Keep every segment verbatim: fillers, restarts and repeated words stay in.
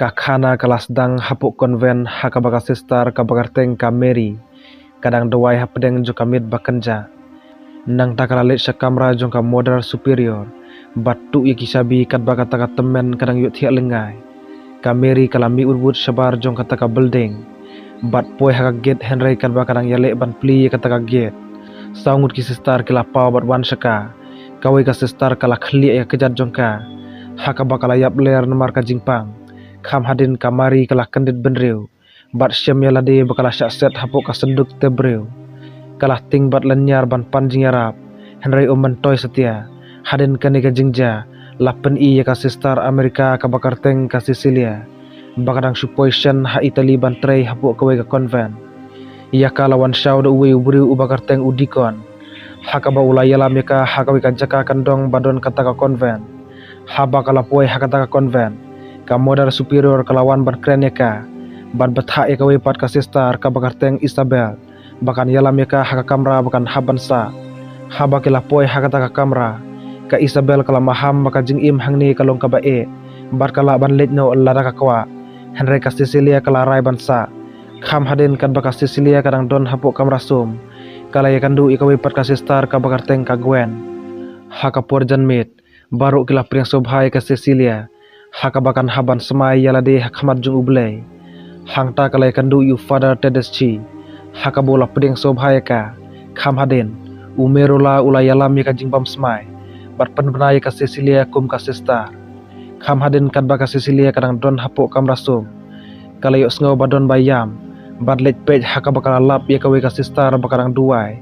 Ka khana ka la sdang hapoh convent ha kaba ka sister kaba kyrteng ka Mary ka dang duwai hapdeng jong ka miet ba kynjah. Nangta ka la leit sha kamra jong ka Mother Superior bad tuh ïa ki shabi katba kata ka tymmen ka dang ïohthiah lyngngai. Ka Mary ka la mih wut wut shabar jong kata ka building bad poi ha ka gate, hynrei katba ka dang ïaleh ban plie ïa kata ka gate, saw ngut ki sister ki la paw bad wan sha ka. Kawei ka sister ka la khlieh ïa ka kjat jong ka ha kaba ka la ïap ler namar ka jingpang. Kham hadien ka Mary ka la kyndit bynriew bad shem ïa lade ba ka la shah set hapoh ka synduk tep briew. Ka la tieng bad lynñiar ban pan jingïarap, hynrei ym myntoi satia. Hadien kane ka jingjia la pyni ïa ka sister America kaba kyrteng ka Cecilia ba ka dang shu poi shen ha Italy ban trei hapoh kawei ka convent. Ïa ka la wan shaw da uwei u briew uba kyrteng u deacon ha kaba u la ïalam ïa ka ha kawei ka jaka kyndong ba don kata ka convent. Haba ka la poi ha kata ka convent, ka Mother Superior ka la wan ban kren ïa ka bad bthah ïa kawei pat ka sister kaba kyrteng Isabel ba kan ïalam ïa ka ha ka kamra ba kan hap ban sah. Haba ki la poi ha kata ka kamra, ka Isabel ka la maham ba ka jingim hangne ka long kaba eh bad ka lah ban leit noh lada ka kwah, hynrei ka Cecilia ka la rai ban sah. Kham hadien katba ka Cecilia ka dang don hapoh kamra sum, ka la ïakynduh ïa kawei pat ka sister kaba kyrteng ka Gwen. Ha ka por janmiet, baroh ki la pdiang sngewbha ïa ka Cecilia ha kaba kan hap ban smai ïa lade ha khmat jong U Blei. Hangta ka la ïakynduh ïa u Father Tedeschi ha kaba u la pdiang sngewbha ïa ka. Kham hadien, u Merola u la ïalam ïa ka jingbym smai bad pynbna ïa ka Cecilia kum ka sister. Kham hadien katba ka Cecilia ka dang don hapoh kamra sum, ka la ïohsngew ba don ba ïam bad leit peit ha kaba ka la lap ïa kawei ka sister ba ka dang duwai.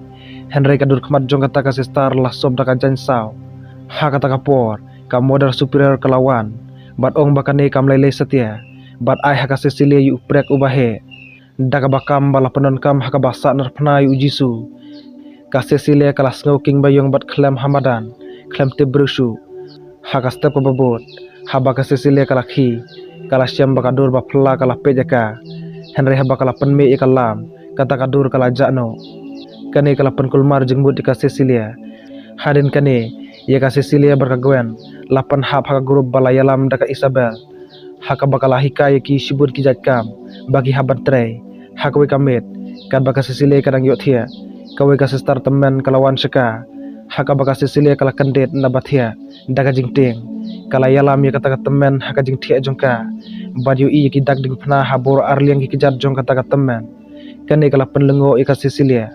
Hynrei ka dur khmat jong kata ka sister la sop da ka jaiñ saw. Ha kata ka por, ka Mother Superior ka la wan bad ong ba kane kam lei lei satia bad ai ha ka Cecilia ïa u prek uba heh da kaba kam ba la pyndonkam ha kaba sahnarphna ïa u Jisu. Ka Cecilia ka la sngew king ba ïong bad khlem ha madan, khlem tip briew shuh. Ha ka step kaba bud, haba ka Cecilia ka la khie, ka la shem ba ka dur ba phylla ka la peit ïa ka. Hynrei haba ka la pynmih ïa ka lam, kata ka dur ka la jah noh. Kane ka la pynkulmar jingmut ïa ka Cecilia. Hadien kane, ïa ka Cecilia bad ka Gwen la pynhap ha ka group ba la ïalam da ka Isabel ha kaba ka la hikai ïa ki shibun ki jait kam ba ki hap ban trei. Ha kawei ka miet, katba ka Cecilia ka dang ïohthiah, kawei ka sister tymmen ka la wan sha ka ha kaba ka Cecilia ka la kyndit na ba thiah da ka jingtieng. Ka la ïalam ïa kata ka tymmen ha ka jingthiah jong ka bad ïohi ïa ki dak diengphna ha bor arliang ki kjat jong kata ka tymmen. Kane ka la pynlyngngoh ïa ka Cecilia.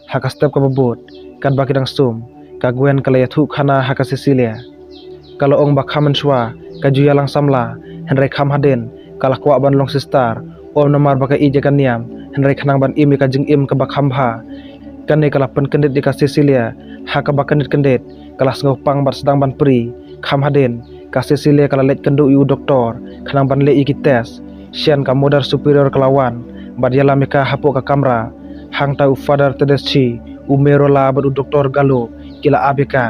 Ha ka step kaba bud, katba ki dang sum, ka Gwen ka la ïathuh khana ha ka Cecilia. Ka la ong ba kham mynshuwa ka ju ïalang samla, hynrei kham hadien ka la kwah ban long sister, ym namar ba ka ïeit ïa ka niam, hynrei khnang ban im ïa ka jingim kaba kham bha. Kane ka la pynkyndit ïa ka Cecilia ha kaba kyndit kyndit ka la sngewpang bad sdang ban prie. Kham hadien, ka Cecilia ka la leit kynduh ïa u doktor khnang ban leh ïa ki test. Shen ka Mother Superior ka la wan bad ïalam ïa ka hapoh ka kamra. Hangta u Father Tedeschi, u Merola bad u Doktor Gallo ki la ap ïa ka.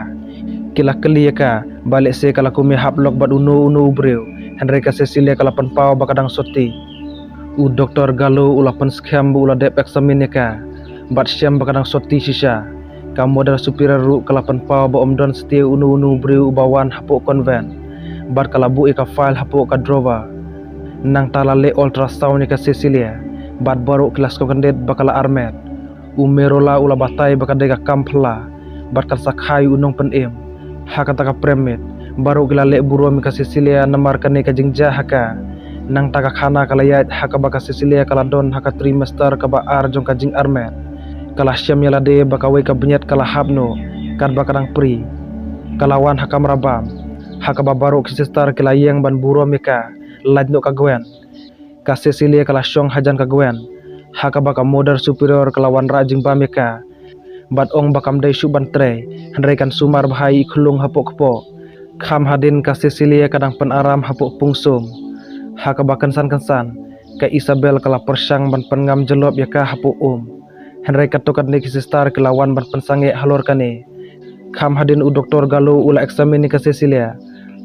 Ki la kylli ïa ka ba lehse ka la kum ïahap lok bad uno uno u briew, hynrei ka Cecilia ka la pynpaw ba ka dang sotti. U Doktor Gallo u la pynskhem bad u la dep eksamin ïa ka bad shem ba ka dang sotti shisha. Ka Mother Superior ruh ka la pynpaw ba ym don satia uno uno u briew uba wan hapoh convent bad ka la buh ïa ka file hapoh ka drawer. Nangta la leh ultrasound ïa ka Cecilia bad baroh ki la sngewkyndit ba ka la armet. U Merola u la batai ba ka dei ka kam phylla bad kan sa kha ïa u nongpynim. Ha kata ka prem miet, baroh ki la leh burom ïa ka Cecilia namar kane ka jingjia ha ka. Nangta ka khana ka la ïaid ha kaba ka Cecilia ka la don ha ka trimester kaba ar jong ka jingarmet. Ka la shem ïa lade ba kawei ka bniat ka la hap noh katba ka dang prie. Ka la wan ha kamra bam ha kaba baroh ki sister ki la ïeng ban burom ïa ka, lait noh ka Gwen. Ka Cecilia ka la shong hajan ka Gwen ha kaba ka Mother Superior ka la wanrah jingbam ïa ka bad ong ba kam dei shuh ban trei, hynrei kan sumar bha ïa i khunlung hapoh kpoh. Kham hadien ka Cecilia ka dang pynaram hapoh pung sum ha kaba kynsan kynsan ka Isabel ka la pyrshang ban pynngam jyllop ïa ka hapoh um. Hynrei katto katne ki sister ki la wan ban pynsangeh halor kane. Kham hadien u Doktor Gallo u la eksamin ïa ka Cecilia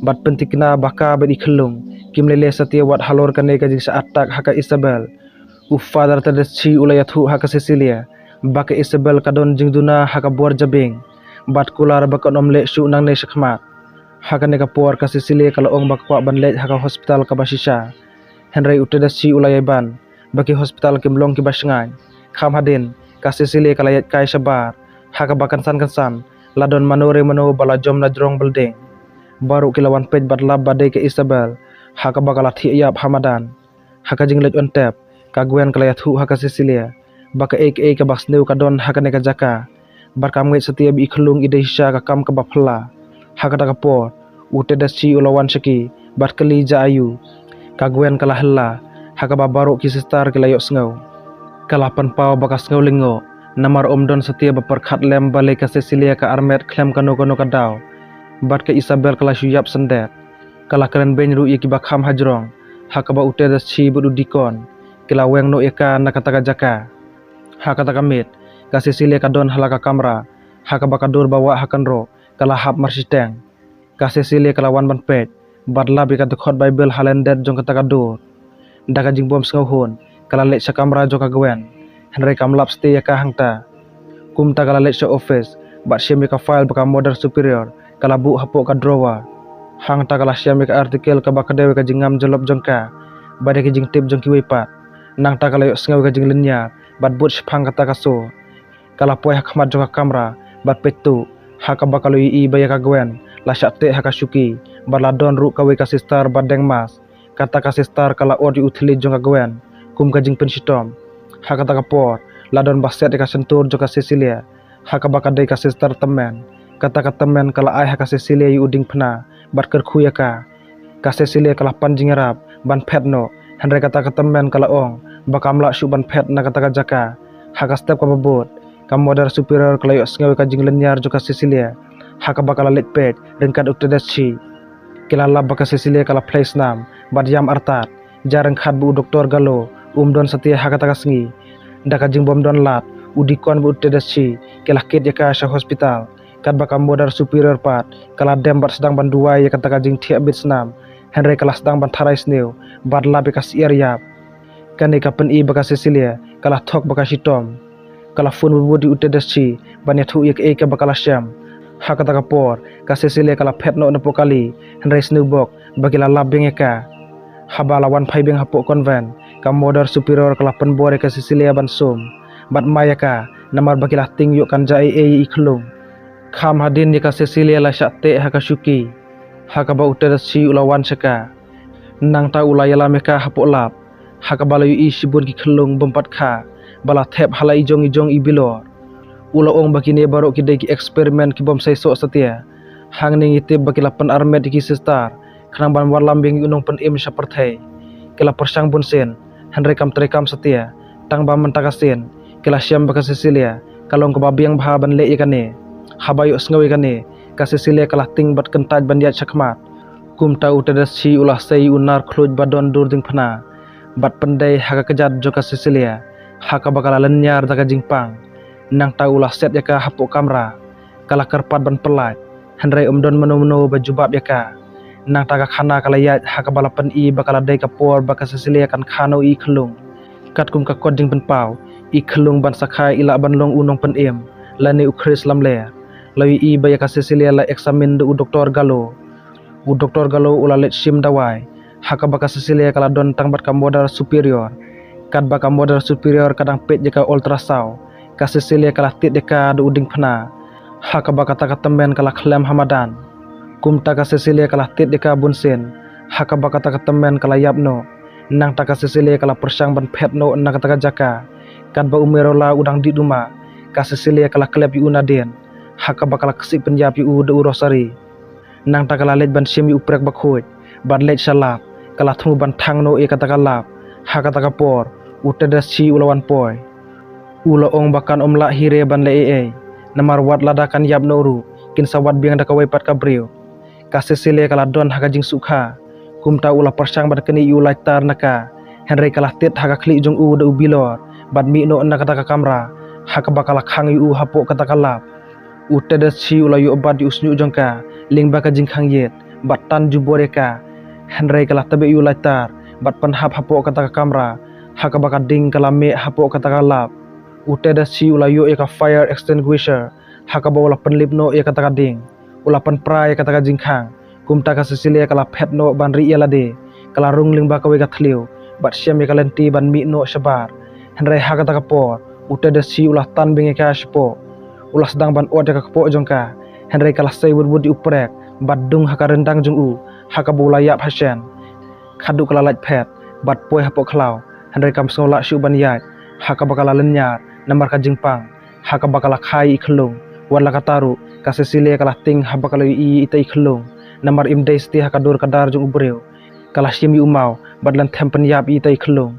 bad pyntikna ba ka bad i khunlung kim lei lei satia wat halor kane ka jingshah attack ha ka Isabel. U Father Tedeschi u la ïathuh ha ka Cecilia ba ka Isabel ka don jingduna ha ka bor jabieng bad kular ba kan ym leh shuh nangne shakhmat. Ha kane ka por ka Cecilia ka la ong ba ka kwah ban leit ha ka hospital kaba shisha. Hynrei u Tedeschi u la ïai ban ba ki hospital kim long kiba shngaiñ. Kham hadien, ka Cecilia ka la ïaid kai shabar, ha kaba kynsan kynsan la don mano re mano ba la jom na jrong building. Baroh ki la wan peit bad lap ba dei ka Isabel, ha kaba ka la thiah ïap ha madan. Ha ka jingleit on tep, ka Gwen ka la ïathuh ha ka Cecilia ba kaei kaei kaba sniew ka don ha kane ka jaka. Bad kam ngeit satia ba i khyllung i dei shisha ka kam kaba phylla. Ha kata ka por, u Tedeschi u la wan sha ki bad kylli, "Ja aiu?" Ka Gwen ka la hylla, ha kaba baroh ki sister ki la ïohsngew. Ka la pynpaw ba ka sngew lyngngoh, namar ym don satia ba pyrkhat lem balei ka Cecilia ka armet khlem kano kano ka daw. Bad ka Isabel ka la shu ïap syndet. Ka la kren beiñ ruh ïa kiba kham ha jrong, ha kaba u Tedeschi bad u Deacon ki la weng noh ïa ka na kata ka jaka. Ha kata ka miet, ka Cecilia ka don ha la ka kamra, ha kaba ka dur ba wah ha kynroh ka la hap marshiteng. Ka Cecilia ka la wan ban peit bad lap ïa ka dkhot Baibl ha lyndet jong kata ka dur. Da ka jingbym sngewhun, ka la leit sha kamra jong ka Gwen, hynrei kam lap satia ïa ka hangta. Kumta ka la leit sha office bad shim ïa ka file ba ka Mother Superior ka la buh hapoh ka drawer. Hangta ka la shim ïa ka article kaba kdew ïa ka jingngam jyllop jong ka bad ïa ka jingtip jong kiwei pat. Nangta ka la ïohsngew ïa ka jinglynñiar bad bud shaphang kata ka sur. Ka la poi ha khmat jong ka kamra bad peit tuh, ha kaba ka la ïohi ba ïa ka Gwen la shah teh ha ka shuki bad la don ruh kawei ka sister ba deng mask. Kata ka sister ka la ot ïa u thylliej jong ka Gwen kum ka jingpynshitom. Ha kata ka por, la don ba set ïa ka shyntur jong ka Cecilia, ha kaba ka dei ka sister tymmen. Kata ka tymmen ka la ai ha ka Cecilia ïa u diengphna bad kyrkhu ïa ka. Ka Cecilia ka la pan jingïarap ban phet noh, hynrei kata ka tymmen ka la ong ba kam lah shuh ban phet na kata ka jaka. Ha ka step kaba bud, ka Mother Superior ka la ïohsngew ïa ka jinglynñiar jong ka Cecilia, ha kaba ka la leit peit ryngkat u Tedeschi. Ki la lap ba ka Cecilia ka la phlei snam bad ïam artat. Ja ryngkat ba u Doktor Gallo um don satia ha kata ka sngi. Da ka jingbym don lad, u Deacon bad u Tedeschi ki la kit ïa ka sha hospital. Katba ka Mother Superior pat ka la dem bad sdang ban duwai ïa kata ka jingthiah bit snam, hynrei ka la sdang ban tharai sniew bad lap ïa ka syiar ïap. Kane ka pyni ba ka Cecilia ka la thok ba ka shitom. Ka la phone bud bud ïa u Tedeschi ban ïathuh ïa kaei kaba ka la shem. Ha kata ka por, ka Cecilia ka la phet noh napoh kali, hynrei sniew bok ba ki la lap biang ïa ka. Haba la wan phai biang hapoh convent, ka Mother Superior ka la pynbor ïa ka Cecilia ban sum bad mai ïa ka, namar ba ki la tieng ïoh kan ja ei ei ïa i khyllung. Kham hadien ïa ka Cecilia la shah teh ha ka shuki, ha kaba u Tedeschi u la wan sha ka. Nangta u la ïalam ïa ka hapoh lab, ha kaba la ïohi shibun ki khyllung bym pat kha ba la thep ha la ijong ijong i bilor. U la ong ba kine baroh ki dei ki experiment ki bym seisoh satia. Hangne ngi tip ba ki la pynarmet ïa ki sister khnang ban wallam biang ïa u nongpynim sha pyrthei. Ki la pyrshang bunsien, hynrei kam treikam satia. Tang ba mynta ka sien ki la shem ba ka Cecilia ka long kaba biang bha ban leh ïa kane. Haba ïohsngew ïa kane, ka Cecilia ka la tieng bad kyntait ban ïaid shakhmat. Kumta u Tedeschi u la sei ïa u nar khluit ba don dur diengphna bad pyndei ha ka kjat jong ka Cecilia, ha kaba ka la lynñiar da ka jingpang. Nangta u la set ïa ka hapoh kamra. Ka la kyrpad ban pyllait, hynrei ym don mano mano ba jubab ïa ka. Nangta ka khana ka la ïaid, ha kaba la pyni ba ka la dei ka por ba ka Cecilia kan kha noh ïa i khyllung. Katkum ka kot jingpynpaw, i khyllung ban sa kha i lah ban long u nongpynim lane u khrist lamler. La ïohi ba ïa ka Cecilia la eksamin da u Doktor Gallo. U Doktor Gallo u la leit shim dawai, ha kaba ka Cecilia ka la don tang bad ka Mother Superior. Katba ka Mother Superior ka dang peit ïa ka ultrasound, ka Cecilia ka la tied ïa ka da u diengphna, ha kaba kata ka tymmen ka la khlem ha madan. Kumta ka Cecilia ka la tied ïa ka bunsien, ha kaba kata ka tymmen ka la ïap noh. Nangta ka Cecilia ka la pyrshang ban phet noh na kata ka jaka. Katba u Merola u dang dih duma, ka Cecilia ka la klep ïa u nadien, ha kaba ka la ksih pynïap ïa u da u rosari. Nangta ka la leit ban shim ïa u prek bakhuid bad leit sha lab. Ka la thmu ban thang noh ïa kata ka lab. Ha kata ka por, u Tedeschi u la wan poi. U la ong ba kan ym lah hi re ban leh ei ei, namar wat lada kan ïap noh ruh, kin sa wad biang da kawei pat ka briew. Ka Cecilia ka la don ha ka jingsukha. Kumta u la pyrshang ban knieh ïa u lighter na ka, hynrei ka la tied ha ka khlieh jong u da u bilor bad mih noh na kata ka kamra, ha kaba ka la khang ïa u hapoh kata ka lab. U Tedeschi u la ïoh bat ïa u shñiuh jong ka lyngba ka jingkhang ïit bad tan jubor ïa ka. Hynrei ka la tbeh ïa u lighter bad pynhap hapoh kata ka kamra, ha kaba ka ding ka la meh hapoh kata ka lab. U Tedeschi u la ïoh ïa ka fire extinguisher, ha kaba u la pynlip noh ïa kata ka ding. U la pynpra ïa kata ka jingkhang. Kumta ka Cecilia ka la phet noh ban rieh ïa lade. Ka la rung lyngba kawei ka thliew bad shem ïa ka lynti ban mih noh shabar. Hynrei ha kata ka por, u Tedesi u la tan bynriew shapoh. U la sdang ban ot ïa ka kpoh jong ka, hynrei ka la sei wut wut ïa u prek bad dung ha ka ryndang jong u, ha kaba u la ïap hashen. Khadduh ka la lait phet bad poi hapoh khlaw, hynrei kam sngew lah shuh ban ïaid, ha kaba ka la lynñiar namar ka jingpang, ha kaba ka la kha ïa i khyllung. Wat la katta ruh, ka Cecilia ka la tieng haba ka la ïohi ïa ita i khyllung, namar im dei shuh ha ka dur ka dar jong u briew. Ka la shim ïa u maw bad lynthem pynïap ïa ita i khyllung.